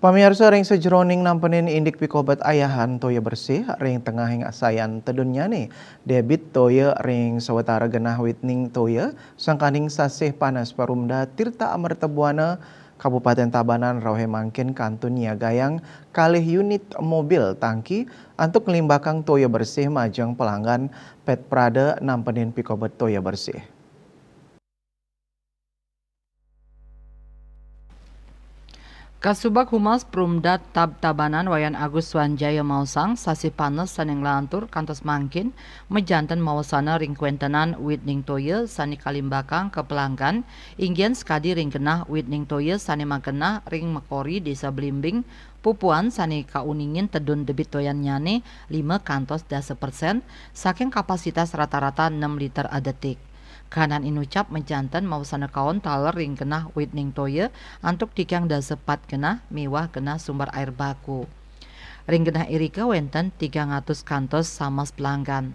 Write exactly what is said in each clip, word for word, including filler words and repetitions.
Pamiarsa, ring sajeroning nampenin indik pikobet ayahan toya bersih ring tengahing asayan tedun nyane, debit toya ring sawatara genah witning toya sangkaning sasih panas Perumda Tirta Amerta Buana Kabupaten Tabanan rauhé mangkin kantun nyiagayang kalih unit mobil tangki antuk nglimbakang toya bersih majeng pelanggan Pet Prada nampenin pikobet toya bersih. Kasubag Humas Perumda Tab Tabanan Wayan Agus Wanjaya maosang, sasih panes sane nglantur kantos mangkin majanten mawasana ring kwentenan witning toya sane kalimbakang ka pelanggan, inggian sakadi ring genah witning toya sane magenah ring Mekori, Desa Blimbing, pupuan sane kauningin tedun debit toyannyane lima kantos dasa persen saking kapasitas rata-rata nem liter adetik. Kahanan inucap majanten mawasana kaon taler ring genah witning toya antuk tigang dasa pat genah miwah genah sumber air baku. Ring genah irika wenten tigang atus kantos samas pelanggan.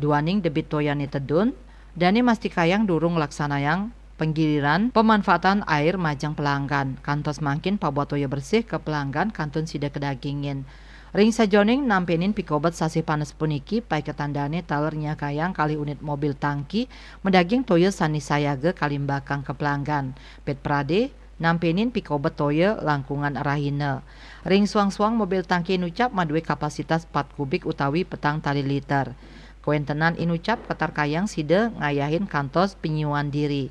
Duaning debit toyane tedun, dane mastikayang durung nglaksanayang penggiliran pemanfaatan air majeng pelanggan. Kantos mangkin pabuat toya bersih ka pelanggan kantun sida kadagingin. Ring sajeroning nampenin pikobet sasih panes puniki, paiketan dane taler nyiagayang kalih unit mobil tangki madaging toya sane sayaga kalimbakang ka pelanggan. Pet Prade nampenin pikobet toya langkungan rahina. Ring suang-suang mobil tangki inucap madue kapasitas pat kubik utawi petang tali liter. Kawentenan inucap katarkayang sida ngayahin kantos pinyiuan diri.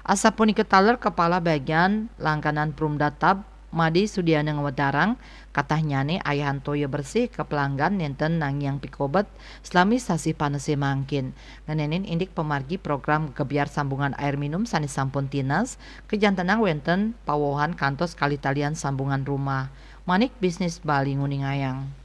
Asapunika taler Kepala Bagian Langganan Perumda Tab, Made Sudiana ngwedarang, katahnyane ayahan toya bersih ka pelanggan nenten nangiang pikobet salami sasih panese mangkin. Ngenenin indik pamargi program gebyar sambungan air minum sane sampun tinas, kajantenang wenten pawohan kantos kalih talian sambungan rumah. Manik Bisnis Bali nguningayang.